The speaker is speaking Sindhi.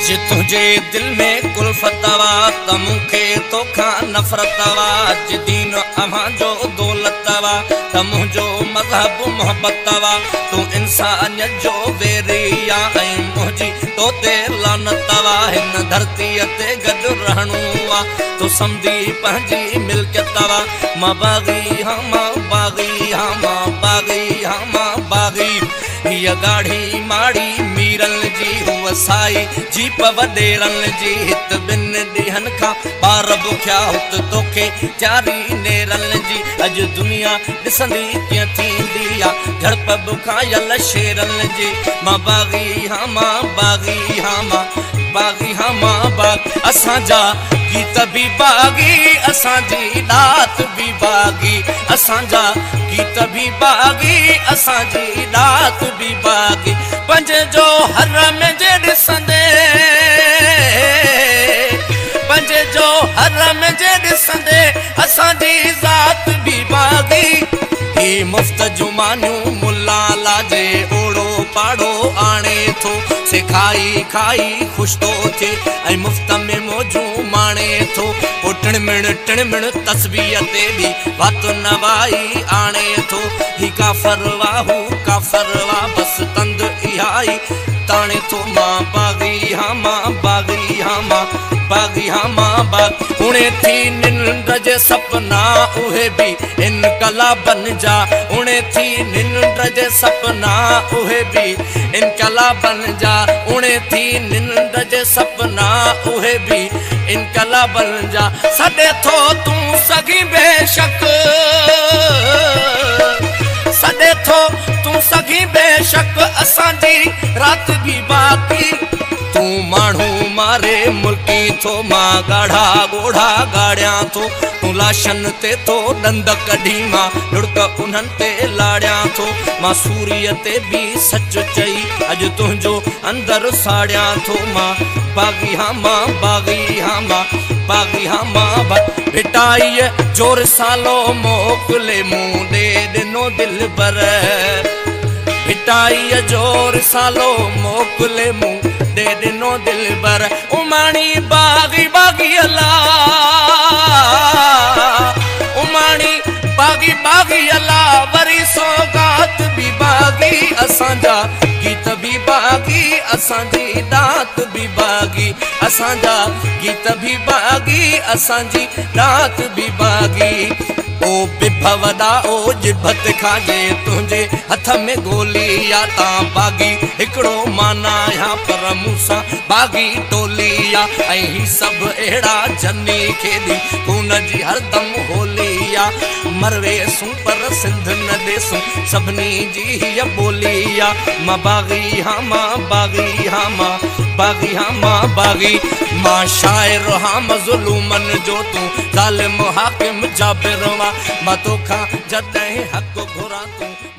جي تنهنجي دل ۾ ڪلفت وا ته مون کي توکان نفرت وا. جي دين اوهان جو دولت وا ته منهنجو مذهب محبت وا. تون انسانيت جو ويري آ ۽ منهنجي تو تي لعنت وا. هن ڌرتيء تي گڏ رهڻو آ، تو سمجهي پنهنجي ملڪيت وا. مان باغي هان، مان باغي هان، مان باغي هان، مان باغي. هيء ڳاڙهي ماڙي ميرن جي، هوء سائي جيپ وڏيرن جي. هت ٻن ڏينهن کان ٻار بکيا، هت توکي تياري نيرن جي. اڄ دنيا ڏسندي ڪيئن ٿيندي آ جهڙپ بکايل شيرن جي. مان باغي هان، مان باغي هان، مان باغي هان، مان باغ. اسان جا گيت به باغي، اسان جي ڏات به باغي. اسان جا گيت به باغي، اسان جي ڏات به باغي. پنج جو هر ۾ جي ڏسندي، پنج جو هر ۾ جي ڏسندي، اسان جي ذات به باغي. هي مفت جون مانيون ملا لاجي اوڙو پاڙو آڻي ٿو، سي کائي کائي خوش ٿو ٿئي ۽ مفت ۾ موجون ماڻي ٿو. پوء ٽڻمڻ ٽڻمڻ تسبيح تي به وات نوائي آڻي ٿو. هي ڪافر وا، هو ڪافر وا، بس تند اها ئي تاڻي ٿو. مان باغي هان، مان باغي هان، مان باغي هان، مان باغ. اڻي ٿي ننڊ جي سپنا اهي به انقلابن جا، اڻي ٿي ننڊ جي سپنا اهي به انقلابن جا، اڻي ٿي ننڊ جي سپنا اهي به انقلابن جا. سڏي ٿو تون سگهين بيشڪ، سڏي ٿو تون سگهين بيشڪ، اسان جي رات به باقي. تون ماڻهو ماري ملڪي ٿو، مان ڳاڙها ڳوڙها ڳاڙيان ٿو. تون لاشن تي ٿو ڏند ڪڍي، مان لڙڪ انهن تي لاڙيان ٿو. مان سوريء تي به سچ چئي اڄ تنهنجو اندر ساڙيان ٿو. مان باغي هان، مان باغي هان، مان باغي هان، مان. ڀٽائيء جو رسالو موڪلي مون ڏي ڏنو دلبر، ڀٽائيء جو رسالو موڪلي مون ڏي ڏنو دلبر. اماڻي باغي باغي الا، اماڻي باغي باغي الا، وري سوگات به باغي. اسان جا گيت به باغي، اسان جي ڏات به باغي. اسان جا گيت به باغي، اسان جي ڏات به باغي. او بڀ وڏا، او ڄڀ تي کاڄي، تنهنجي هٿ ۾ گولي آ. تان باغي هڪڙو مان آهيان، پر مون سان باغي ٽولي آ. ۽ هي سڀ اهڙا جني کيڏي خون جي هردم هولي آ. مرويسون پر سنڌ نه ڏيسون، سڀني جي هيء ٻولي آ. مان باغي هان، مان باغي هان، مان باغي هان، مان باغي. مان شاعر هان مظلومن جو، تون ظالم حاڪم جابر وا. مان توکان جڏهن حق گهران تون